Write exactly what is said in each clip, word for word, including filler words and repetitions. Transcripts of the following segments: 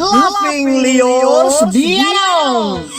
Laughing Leos Bianong!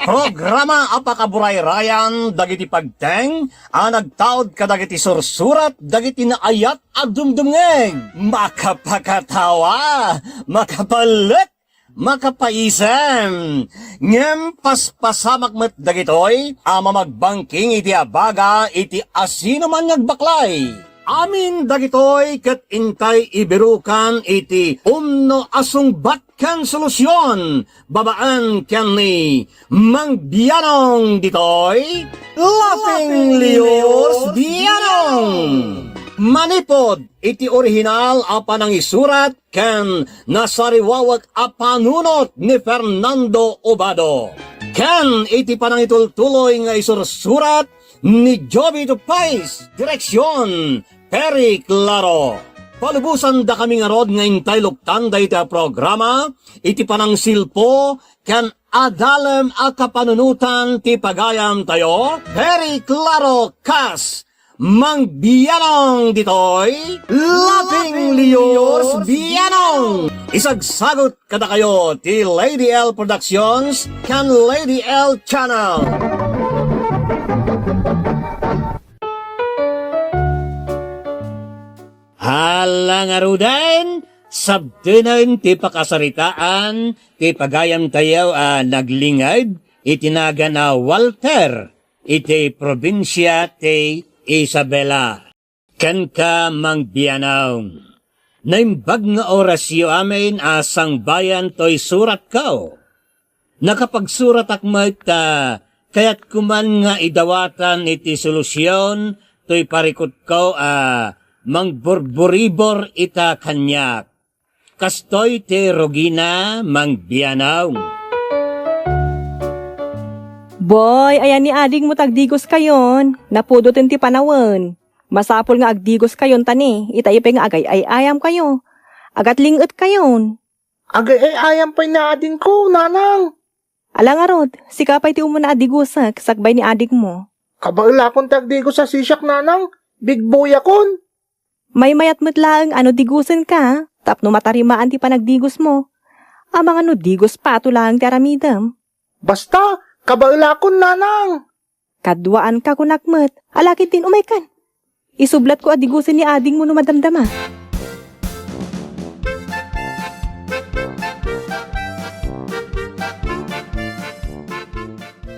Programa a pakaburayrayan dagiti pagteng a nagtaud kadagiti sursurat dagiti naayat a dumdumngeg. Makapakatawa, makapalek, makapaisem. Ngem paspasamak met dagitoy a mamagbangking iti abaga iti asinoman nga agbaklay. Amin dagitoy ket intay ibirukan iti umno a sungbat ken solusion babaen ken ni Mang Bianong ditoy, Laughing Leos Bianong. Manipod iti orihinal a panangisurat ken nasariwawek a panunot ni Fernando Obado, ken iti panangitultuloy nga isursurat ni Joby Tupais, direksion, Perry Claro. Palubosan dakami ngarud nga intay luktan dayta a programa iti panangsilpo ken adalem a kapanunotan ti pagayamtayo, Perry Claro kas Mang Bianong ditoy, Laughing Leos Bianong. Isagsagut kadakayo ti Lady L Productions ken Lady L Channel. Hala ngaruden, sabtenen ti pakasaritaan ti pagayamtayo a naglinged iti nagan a Walter iti probinsia ti Isabela. Kenka, Mang Bianong, naimbag nga orasyo amin a sangbayan toy suratko. Nakapagsuratak met ta kayatko man nga idawatan iti solusion toy parikutko a mangburburibor ita kaniak. Kastoy ti rugina, Mang Bianong. Boy, ayan ni adingmo ta agdigoskayon. Napudoten ti panawen. Masapul nga agdigoskayon ta ni, ita pay nga agay-ay-ayamkayo. Agatling-etkayon. Agay-ay-ayam pay ni adingko, nanang. Ala ngarud, sika pay ti umuna a digusek sakbay ni adingmo. Kabaelakon ti agdigos a sisiak, nanang. Big boyakon. Maymayat met laeng a no digusenka tapno matarimaan ti panagdigosmo. Amangan no digos pato laeng ti aramidem. Basta, kabaelakon, nanang. Kaduaanka kunak met, ala ketdin umaykan. Isublatko a digusen ni adingmo no madamdama.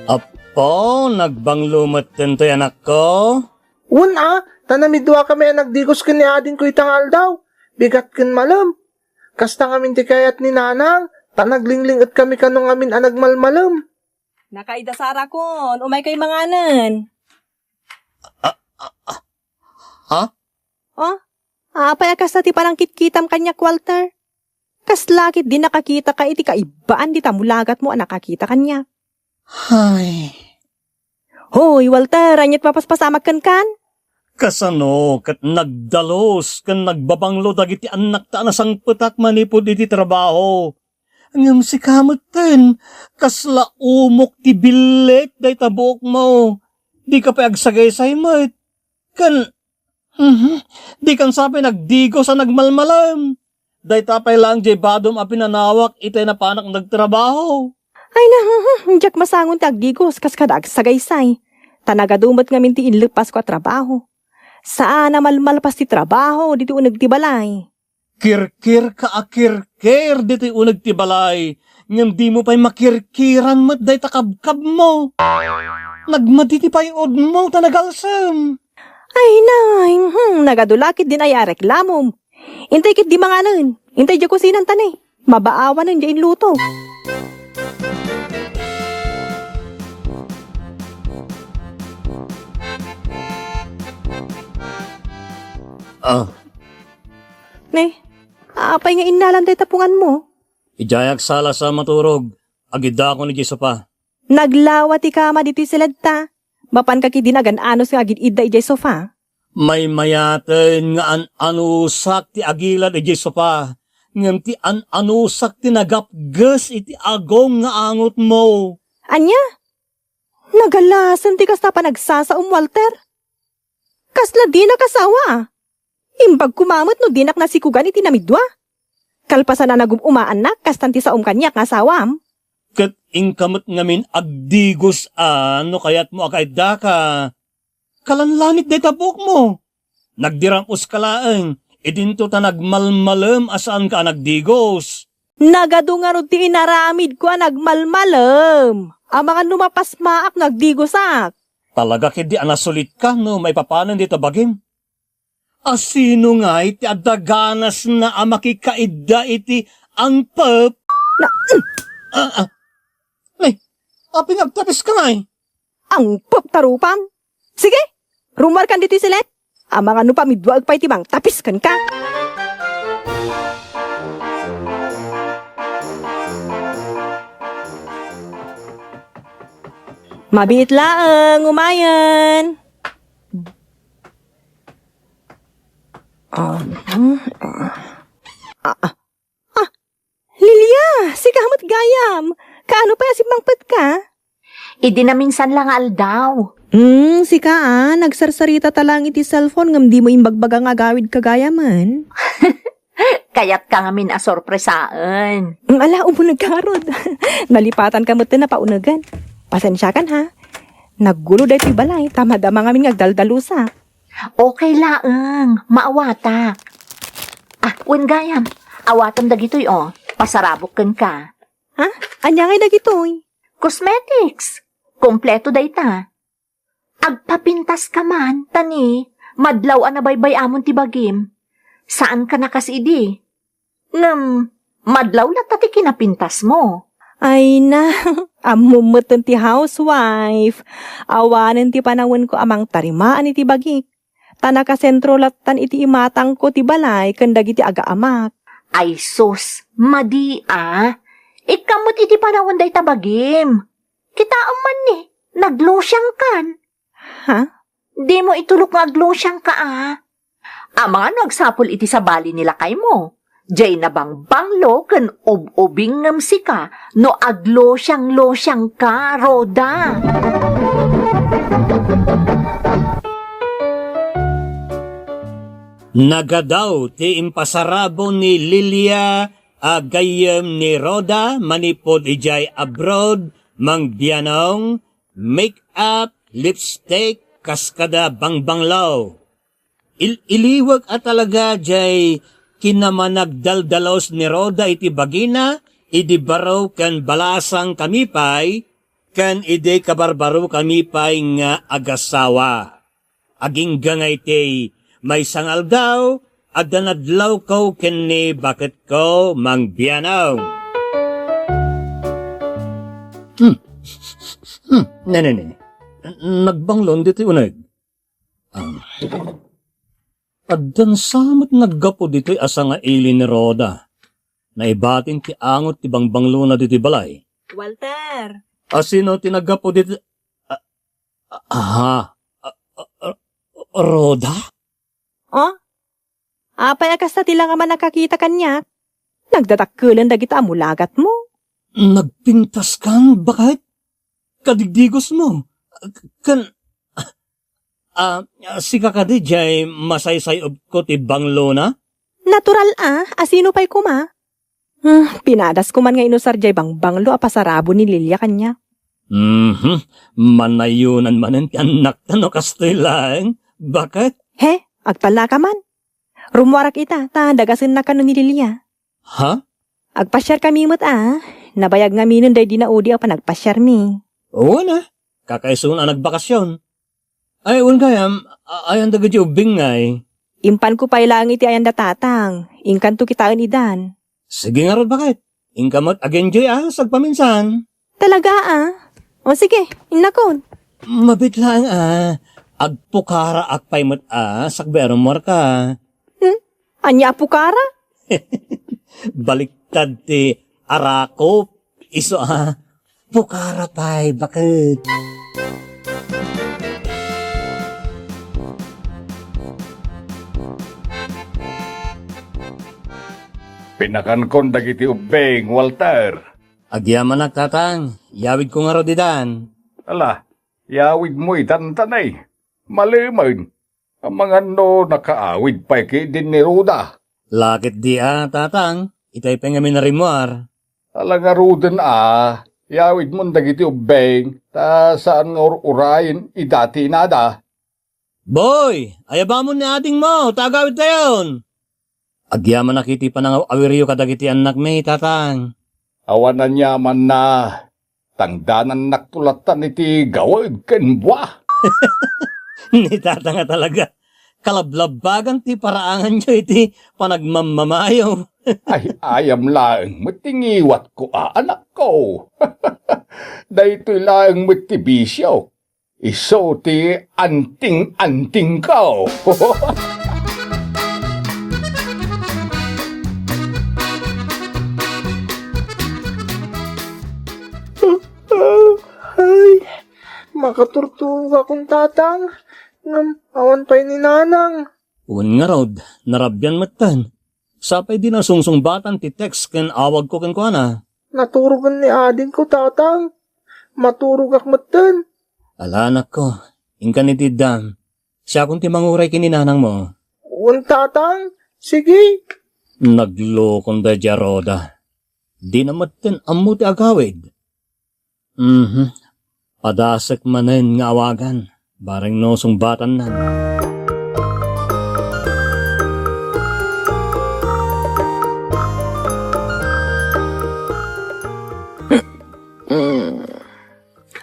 Apo, nagbanglo metten toy anakko? Wen a, ta namiduakami a nagdigos ken ni adingko ita nga aldaw. Bigat ken malem. Kasta ngamin ti kayat ni nanang, ta naglingling-etkami kano ngamin a nagmalmalem. Nakaida Sarakon, umaykay manganen. Ah, ah, ah. Ha? Oh? Apay a kasta ti panangkitkitam kaniak, Walter? Kasla ketdi nakakitaka iti kaibaan dita mulagatmo a nakakita kaniak? Hay. Hoy, Walter, ania't mapaspasamak kenkan? Kasano ket nagdalus ken nagbabanglo dagiti annakta a nasangpetak manipud iti trabaho? Ngem sika metten, kasla umok ti billit dayta buokmo. Dika pay agsagaysay met. Ken, mhm, dikan sa pay nagdigos a nagmalmalem. Dayta pay laeng diay badom a pinanawak itay napanak nagtrabaho. Ay na, diak masangon ti agdigos kas kada agsagaysay. Ta nagadu met ngamin ti inleppasko a trabaho. Saan a malmalpas ti trabaho ditoy uneg ti balay. Kirkirka a kirkir ditoy uneg ti balay, ngem dimo pay makirkiran met dayta kabkabmo. Nagmadi ti pay-odmo ta nagalsem. Ay nay, hmm, nagadu la ketdin aya a reklamom. Intay ketdi manganen, intay diay kusinan ta ni. Mabaawanen diay inluto. Ah. Ne, apay nga innalam dayta punganmo? Idiay agsala sa maturog, agiddaakon idiay sopa. Naglawa ti kama ditoy siledta. Mapanka ketdin agan-anos nga agid-idda idiay sofa? Maymayaten nga an-anusak ti agilad idiay sofa, ngem ti an-anusak ti nagapges iti agong nga angotmo. Ania? Nagalasen ti kasta panagsasaom, Walter? Kasla dinaka sawa? Imbag koma met no dinak nasikugan iti namidua. Kalpasan a nagum-umaannak, kastan ti saom kaniak nga asawam. Ket inka met ngamin agdigos a no kayatmo a kaiddaka. Kalanlanik dayta buokmo. Nagdiram-oska laeng, idinto ta nagmalmalem a saanka a nagdigos. Nagadu ngarud ti inaramidko a nagmalmalem. Amangan no mapasmaak no agdigosak. Talaga ketdi a nasulitka no maipapanen dita bagim. Asino ngay ti adda ganasna a makikaidda iti angpep? Na, Ah, ah. Ay, apay nga agtapiska ngay? Angpep ta rupam. Sige, rummuarkan ditoy silet. Amangan no pamiduaek pay ti mangtapis kenka. Mabiit laeng, umayen. Ah, ah, ah. Ah, Lilia, sika met gayam. Kaano pay a simmangpetka? Idi naminsan la nga aldaw. Hmm, sika a, nagsarsarita ta laeng iti cellphone ngem dimo imbagbaga nga agawidka gayamen. Kayatka ngamin a sorpresaen. Hmm, ala, umunegka ngarud. Nalipatanka met ti napaunegen. Pasensiakan ha. Naggulo daytoy balay, ta madama ngamin nga agdaldalusak. Okay laeng, maawatak. Ah, wen gayam, awatem dagitoy, o. Pasarabok kenka. Ha? Ania ngay dagitoy? Cosmetics. Kompleto dayta. Agpapintaska man, ta ni, madlaw a nabaybay-amon ti bagim. Saanka a kas idi. Ngem, madlaw latta ti kinapintasmo. Ay na, ammom metten ti housewife. Awanen ti panawenko a mangtarimaan iti bagik. Ta nakasentro lattan iti imatangko ti balay ken dagiti agaamak. Ay sus, madi a. Ikkan met iti panawen dayta bagim. Kitaem man ni, naglosyangkan. Ha? Dimo itulok nga aglosiangka a. Amangan no agsapul iti sabali ni lakaymo. Jay nabangbanglo ken ub-ubing ngem sika no aglosiang-losiangka, Roda. Nagadaw ti impasarabo ni Lilia a gayyem ni Roda manipud idiay abroad, mangbianong, make-up, lipstick, kas kada bangbanglo. Il-iliwek a talaga jay kinamanagdaldalos ni Roda iti bagina, idi baro ken balasang kami pay, ken idi kabarbaro kami pay nga agasawa. Agingga nga iti maysa nga aldaw, adda nadlawko ken ni baketko, Mang Bianong. Hmm. Hmm. Ne, ne, ne. Nagbanglon ditoy uneg. Ah. Addan sa met naggapu ditoy a sangaili ni Roda. Naibatin ti angot ti bangbanglona ditoy balay. Walter! Asino ti naggapu ditoy? Ah, aha. Ah, ah, ah, Roda? Oh? Apay a kasta ti la nga mannakakita kaniak? Nagdadakkelen dagita a mulagatmo. Nagpintaskan, baket? Kadigdigosmo? Ken, ah, ah, sika kadi jay masaysay-obko ti banglona? Natural a, asino pay koma? Hmm, pinadas ko man nga inusar jay bangbanglo a pasarabo ni Lilia kaniak. Mhm. Manayonan manen ti annakta no kastoy laeng. Baket? He, agtallaka man. Rummuarak ita, ta dagasennak kano ni Lilia. Ha? Agpasiarkami met a. Nabayag ngaminen daydi naudi a panagpasiarmi. Wen a. Kakaisuan a nagbakasyon. Ay, wen gayam, a-, ayan dagiti ubbing ngay? Impanko pay laeng iti ayan da tatang. Inkanto kitaen idan. Sige ngarud, baket. Inka met ag-enjoy a, sagpaminsan. Talaga a? O sige, innakon. Mabiit laeng a. Agpukaraak pay met a, sakbay a rummuarka. Hmm? Ania a pukara? Baliktad ti arakop. Isu a, pukara pay, baket. Pinakankon dagiti ubbing, Walter. Agyamanak, tatang. Yawidko ngarud idan. Ala, yawidmo idan, tanay. Malemen. Amangan no nakaawid pay ketdin ni Roda. Lakit di a, tatang, itay pay ngamin a rimmuar. Ala ngaruden a, iyawidmon dagiti ubbing, ta saan nga ur-urayen idati inada. Boy, ayabamon ni adingmo, ta agawidtayon. Agyamanak iti panangaw-awiryo kadagiti annakmi, tatang. Awan aniamanna, tangdanannakto lattan iti gawed ken bua. Ni tatang a talaga, kalablabbagan ti paraanganyo iti panagmamamayo. Ay, ayam laeng met ti ngiwatko a anakko. Daytoy laeng met ti bisio. Isu ti anting-antingko. Ay, makaturturogakon, tatang. Ngem awan pay ni nanang. Wen ngarud, narabian metten. Sapay di nasungsungbatan ti text ken awagko kenkuana. Naturogen ni adingko, tatang. Maturogak metten. Ala, anakko, inkan iti iddam. Siakon ti manguray ken ni nanangmo. Wen, tatang. Sige. Naglokon daydi a Roda. Dina metten ammo ti agawid. Mhm. Padasek manen nga awagan, bareng no sungbatannan.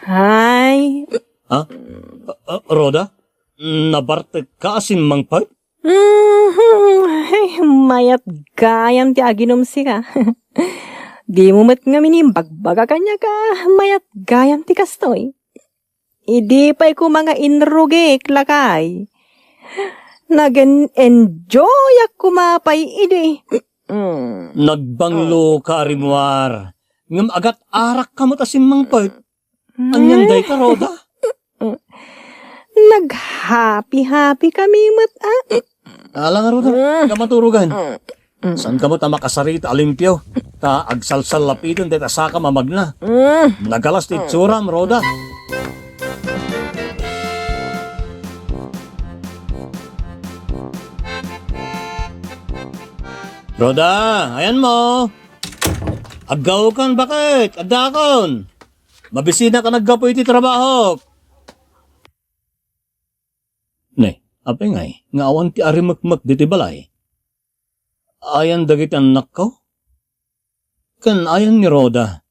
Ay. Ha? Ah, ah, Roda? Nabartek ka a simmangpet? Mhm. Ay, mayat gayam ti aginum sika. Dimo met ngamin imbagbaga kaniak a mayat gayam ti kastoy. Idi pay koma nga inrugik, lakay. Nagen-enjoyak koma pay idi. Mm. Nagbanglo ka, Rimwar. Ngem agat-arak ka met a simmangpet. Anian dayta, Roda? Naghapi-hapi kami met, ah. Ala ngarud, ah. Inka maturogan. Saan ka met a makasarita a limpio? Ta agsalsallapiten dayta saka mamagna. Nagalas ti itsuram, Roda. Roda, ayanmo. Aggaokan, baket, addaakon. Mabisinak a naggapu iti trabahok. Ne, apay ngay nga awan ti arimekmek ditoy balay? Ayan dagiti annakko? Ken ayan ni Roda?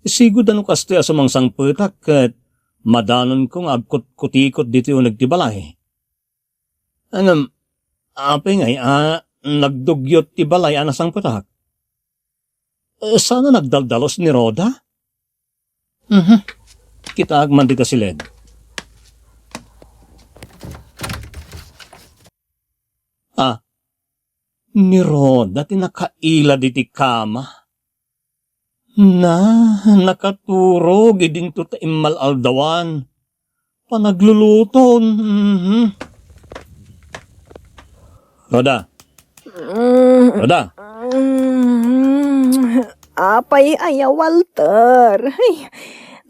Sigud a no kastoy a sumangsangpetak ket madanonko nga agkutkutikot ditoy uneg ti balay. Ngem, apay ngay a nagdugyot ti balay a nasangpetak? Eh, saan a nagdaldalus ni Roda? Mhm. Kitaak man dita siled. Ah, ni Roda ti nakaila diti kama. Na, nakaturog idinto ta immal-aldawan. Panagluluton. Mhm. Roda. Mm. Roda. Mm. Apay aya, Walter? Ay,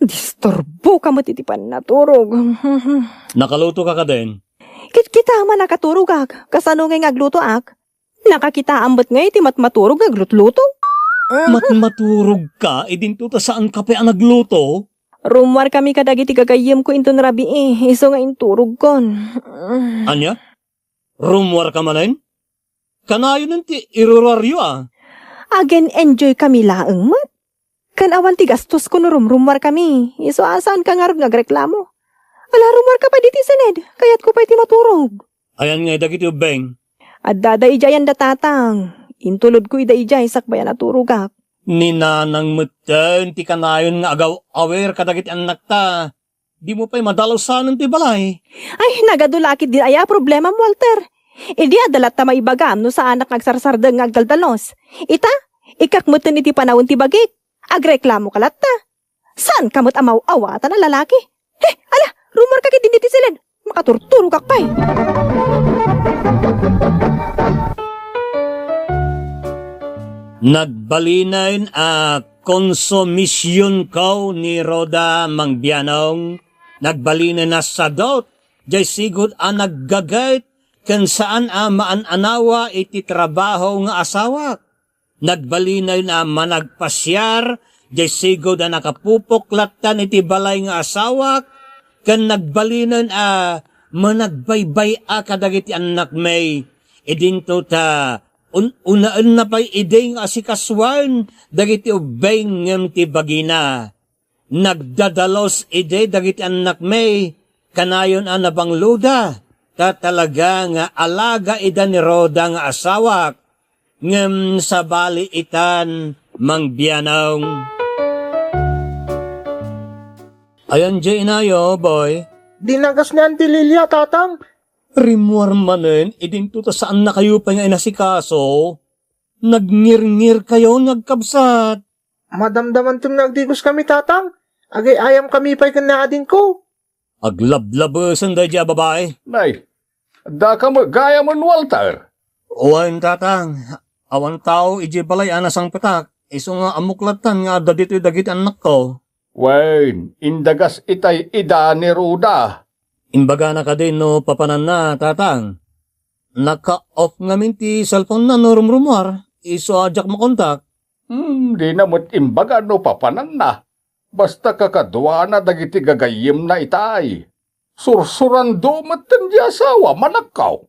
disturbo ka met iti pannaturog. Nakaluto ka kadin? Kitkita man nakaturogak. Kasano ngay nga aglutoak? Nakakitaam met ngay ti matmaturog nga aglutluto. Matmaturog ka, idinto ta saan ka pay a nagluto? Rummuar kami kadagiti gagayyemko inton rabii, isu nga inturogkon. Ania? Rummuar ka manen? Kanayon ti iruruaryo a. Agen-enjoy kami laeng met. Ken awan ti gastosko no rumrummuar kami. Isu a saan ka ngarud nga agreklamo. Ala, rummuar ka pay diti siled. Kayatko pay ti maturog. Ayan nga dagiti ubbing? Addada idiay ayan da tatang. Intulodko ida idiay sakbay a naturogak. Ni nanang metten ti kanayon nga agaw-awir kadagiti annakta. Dimo pay madalusanen ti balay. Ay, nagadu la ketdi aya a problemam, Walter. Idi adda latta maibagam no saanak nga agsarsardeng nga agdaldalus. Ita, ikkak metten iti panawen ti bagik. Agreklamo ka latta. Saan ka met a maw-awatan a lalaki? He, ala, rummuar ka ketdi diti siled. Makaturturogak pay. Nagbalinen a konsumisionko ni Roda, Mang Bianong. Nagbalinen a sadot jay sigud a naggaget ken saan a maan-anawa iti trabaho nga asawak. Nagbalinen a managpasiar jay sigud a nakapupok lattan iti balay nga asawak, ken nagbalinen a managbaybay-a kadagiti annakmi. Idinto ta un-, unaenna pay idi nga asikasuen dagiti ubbing ngem ti bagina. Nagdadalus idi dagiti annakmi, kanayon a nabangloda, ta talaga nga alaga ida ni Roda nga asawak, ngem sabali itan mangbianong. Ayan di inayo, boy. Dinagas ni Auntie Lilia, Tatang. Rimmuar manen, idinto ta saannakayo pay nga inasikaso. Nagngirngirkayo nga agkabsat. Madamdamanton nga agdiguskami, Tatang. Agay-ayamkami pay ken ni adingko. Aglablabesen daydiay a babai. Nay, addaka met gayamen, Walter? Wen, Tatang. Awan tao idiay balay a nasangpetak. Isu nga ammok lattan nga adda ditoy dagiti annakko. Wen, indagas itay ida ni Roda. Imbagana kadi no papananna, Tatang? Naka-off ngamin ti cellphone-na no rumrumuar, isu a diak makontak. Hmm, dina met imbaga no papananna. Basta kakaduana dagiti gagayyemna itay. Sursurando metten ti asawa, manakkaw.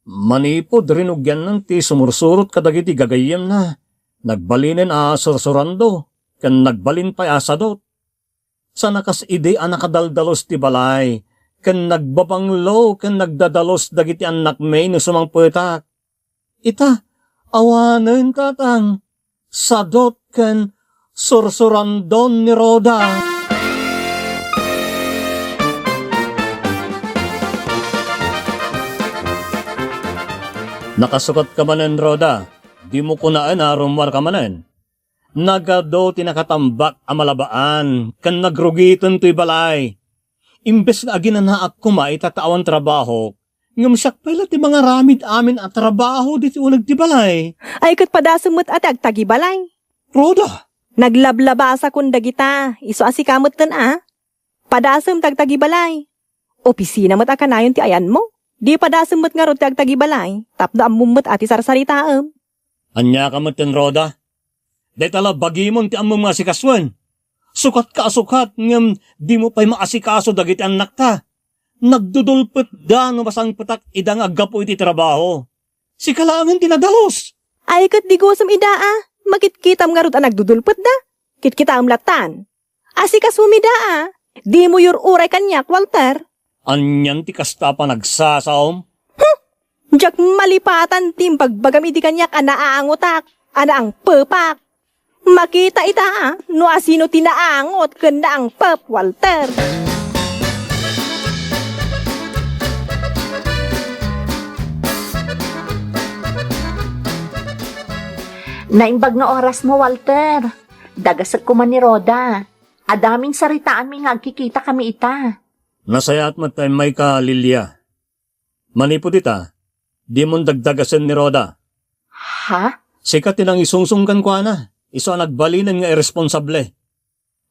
Manipud rinugiannan ti sumursurot kadagiti gagayyemna, nagbalinen a sursurando, ken nagbalin pay a sadot. Saan a kas idi a nakadaldalus ti balay, ken nagbabanglo ken nagdadalus dagiti annakmi no sumangpetak. Ita, awanen, Tatang, sadot ken sursurandon ni Roda. Nakasukatka manen, Roda. Dimo kunaen a rummuarka manen. Nagadu ti nakatambak a malabaan ken nagrugiten toy balay. Imbes nga aginanaak koma ita ta awan trabaho, ngem siak pay la ti mangaramid amin a trabaho ditoy uneg ti balay. Ay, ket padasem met a ti agtagibalay. Roda! Naglablabasakon dagita, isu a sika metten a. Padasem ti agtagibalay. Opisina met a kanayon ti ayanmo. Di padasem met ngarud ti agtagibalay, tapno ammom met a ti sarsaritaem. Ania ka metten, Roda? Dayta la bagimon ti ammom nga asikasuen. Sukatka a sukat, ngem dimo pay maasikaso dagiti annakta. Nagdudulpetda no masangpetak ida nga aggapu iti trabaho. Sika laengen ti nadalus. Ay, ket digusom ida a, makitkitam ngarud a nagdudulpetda. Kitkitaem lattan. Asikasomida a. Dimo yur-uray kaniak, Walter. Anian ti kasta a panagsasaom? Huh! Diak malipatan ti imbagbagam idi kaniak a naangotak, a naangpepak. Makita ita a, no asino ti naangot ken naangpep, Walter. Naimbag nga orasmo, Walter. Dagasek koma ni Roda. Adda ngamin saritaanmi nga agkikitakami ita. Nasayaat met ta immayka, Lilia. Manipud ita, dimon dagdagasen ni Roda. Ha? Sika ti nangisungsong kenkuana, isu a nagbalinen nga irresponsable.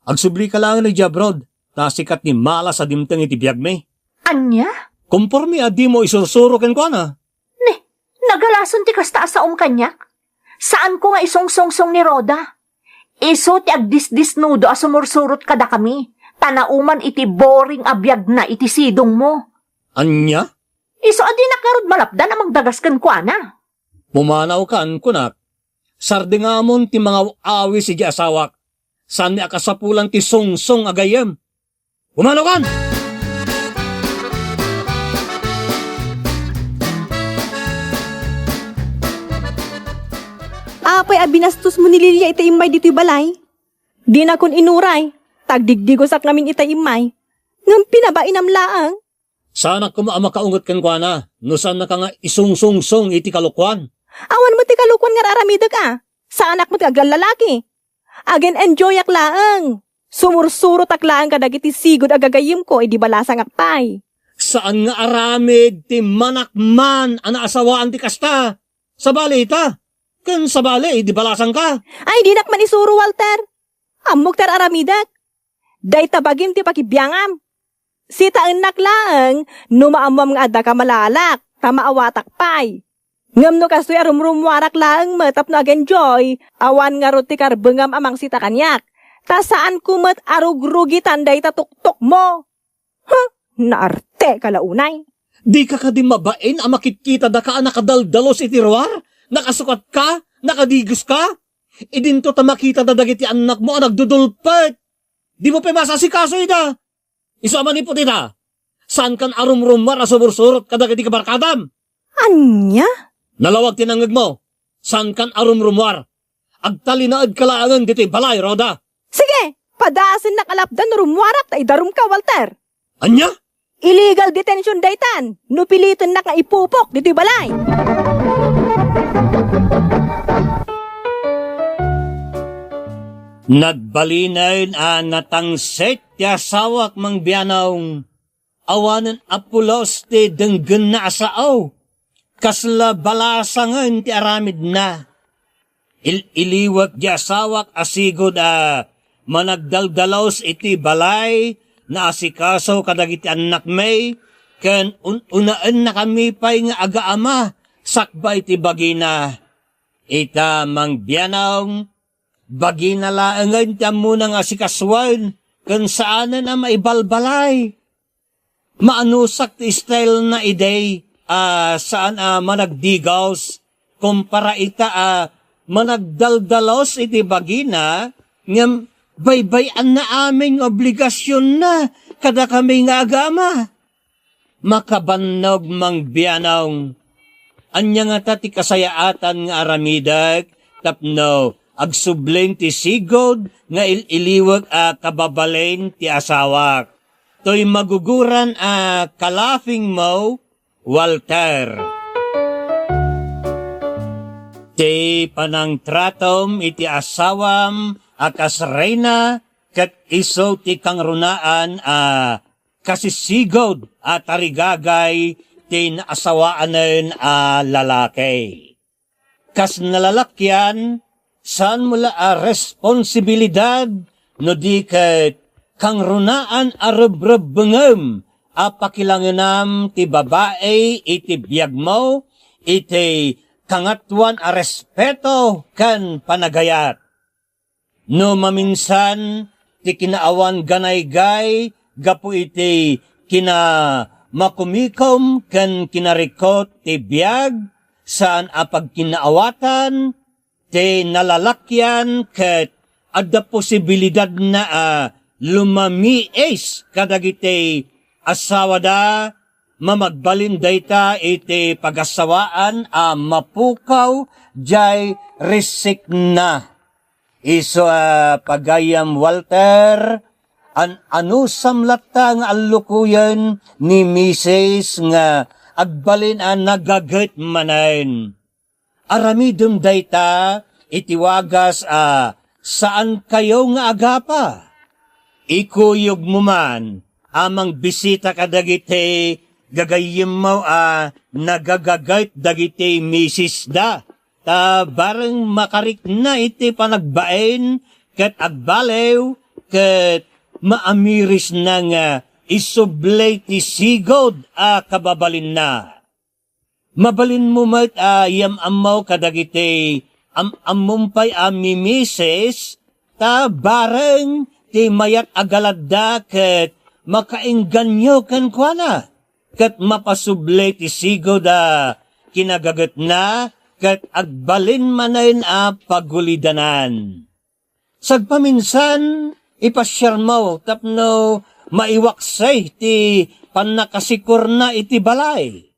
Agsublika laeng idiay abroad, ta sika ti malas a dimteng iti biagmi. Ania? Komporme a dimo isursuro kenkuana. Ne, nagalason ti kasta a saom kaniak. Saanko nga isungsongsong ni Roda. Isu ti agdisdisnudo a sumursurot kadakami, ta nauman iti boring a biagna iti sidongmo. Ania? Isu a dinak ngarud malapdan a mangdagas kenkuana. Pumanawkan, kunak. Sardingamon ti mangaw-awis idiay asawak. Saan ni a kasapulan ti sungsong a gayyem. Pumanaw kan! Apay a binastos mo ni Lilia ita immay ditoy balay? Dinakon inuray, ta agdigdigosak ngamin ita immay. Ngem pinabainam laeng. Saanak koma a makaunget kenkuana no saannaka nga isungsungsong iti kalokuan. Awan met ti kalokuan nga ar-aramidek a. Saanak met nga aglallalaki. Agen-enjoyak laeng. Sumursurotak laeng kadagiti sigud a gagayyemko idi balasangak pay. Saan nga aramid ti manakman a naasawaan ti kasta. Sabali ita, ken sabali idi balasangka. Ay, dinak man isuro, Walter. Ammok ti ar-aramidek. Dayta bagim ti pakibiangam. Sitaennak laeng no maammoam nga addaka malalak, ta maawatak pay. Ngem no kastoy a rumrummuarak laeng met tapno agenjoy, awan ngarud ti karbengam a mangsita kaniak, ta saanko met a rugrugitan dayta tuktokmo. Huh! Naarteka la unay. Dika kadi mabain a makitkitadaka a nakadaldalos iti ruar? Nakasukatka? Nakadigoska? Idinto ta makitada dagiti annakmo a nagdudulpet. Dimo pay maasasikaso ida. Isu a manipud ita, saankan a rumrummuar a sumursurot kadagiti kabarkadam. Ania? Nalawag ti nangngegmo. Saankan a rumrummuar. Agtalinaedka laengen ditoy balay, Rhoda. Sige, padasennak a lapdan no rummuarak ta idarumka, Walter. Ania? Illegal detention daytan, no pilitennak nga ipupok ditoy balay. Nagbalinen a natangsit ti asawak, Mang Bianong. Awanen a pulos ti denggenna a sao. Kasla balasangen ti aramidna. Il-iliwek di asawak a sigud a managdaldalos iti balay, naasikaso kadagiti annakmi, ken un-unaennakami pay nga agaama sakbay ti bagina. Ita, Mang Bianong, bagina laengen ti ammona nga asikasuen ken saanen a maibalbalay. Maanusak ti style na idi a saan a managdigaus kumpara ita a managdaldalos iti bagina ngem baybay-anna amin nga obligasionna kadakami nga agama. Makabannog, Mang Bianong. Ania ngata ti kasayaatan nga aramidek tapno agsubling ti sigud nga il-iliwek a kababalin ti asawak? Toy maguguran a kalafingmo, Walter. Ti panangtratom iti asawam a kas reyna ket isu ti kangrunaan a kasisigud a tarigagay ti naasawaanen a lalaki. Kas nalalakian, saanmo la a responsibilidad no di ket kangrunaan a rebrebbengem a pakilangenam ti babai iti biagmo iti kangatoan a respeto ken panagayat. No maminsan ti kinaawan ganaygay gapu iti kinamakumikom ken kinarikot ti biag, saan a pagkinaawatan ti nalalakian ket adda posibilidadna a lumamiis kadagiti asawada. Mamagbalin dayta iti pagasawaan a mapukaw jay risikna. Isu a pagayam, Walter, an-anusam latta nga allukoyen ni misis nga agbalin a nagaget manen. Aramidem dayta iti wagas a saankayo nga agapa. Ikuyogmo man a mangbisita kadagiti gagayyemmo a nagagaget dagiti misisda, ta bareng makarikna iti panagbain ket agbaliw ket maamirisna nga isubli ti sigud a kababalinna. Mabalinmo met a yam-ammo kadagiti am-ammom pay a mimisis, ta bareng ti mayat a galadda ket makaengganyo kenkuana, ket mapasubli ti sigud a kinagagetna ket agbalin manen a pagulidanan. Sagpaminsan, ipasiarmo tapno maiwaksay ti pannakasikorna iti balay.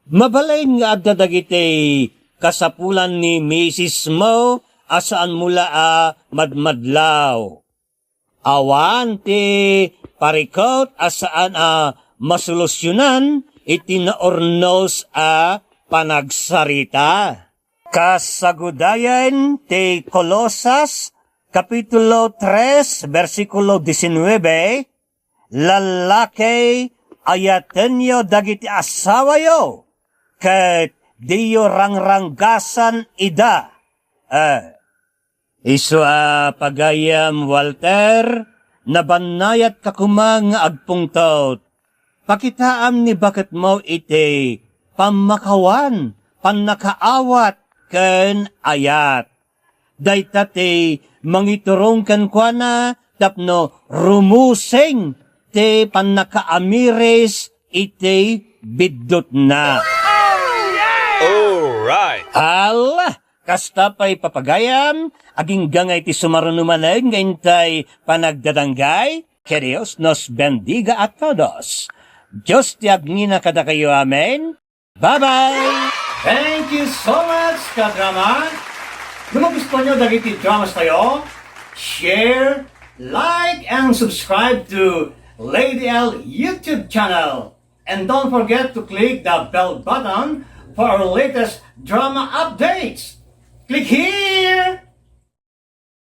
Mabalin nga adda dagiti kasapulan ni misismo a saanmo la a madmadlaw. Awan ti parikut a saan a masolusionan iti naurnos a panagsarita. Kasagudayen ti Colosas, Kapitulo tres, bersikulo disinnuebe, Lallaki, ayatenyo dagiti asawayo, ket diyo rangranggasan ida. Eh, isu a pagayam, Walter, Nabannayatka koma nga agpungtot. Pakitaam ni baketmo iti pammakawan, pannakaawat, ken ayat. Dayta ti mangiturong kenkuana tapno rumuseng ti pannakaamiris iti biddutna. Alright! Ala, kasta pay papagayam, agingga nga iti sumaruno manen nga intay panagdadanggay, que Dios nos bendiga a todos. Dios ti agngina kadakayo, amen. Bye-bye! Thank you so much, kadrama! No magustuhan nyo dagiti dramas tayo, share, like, and subscribe to Lady L YouTube channel. And don't forget to click the bell button for our latest drama updates. Click here!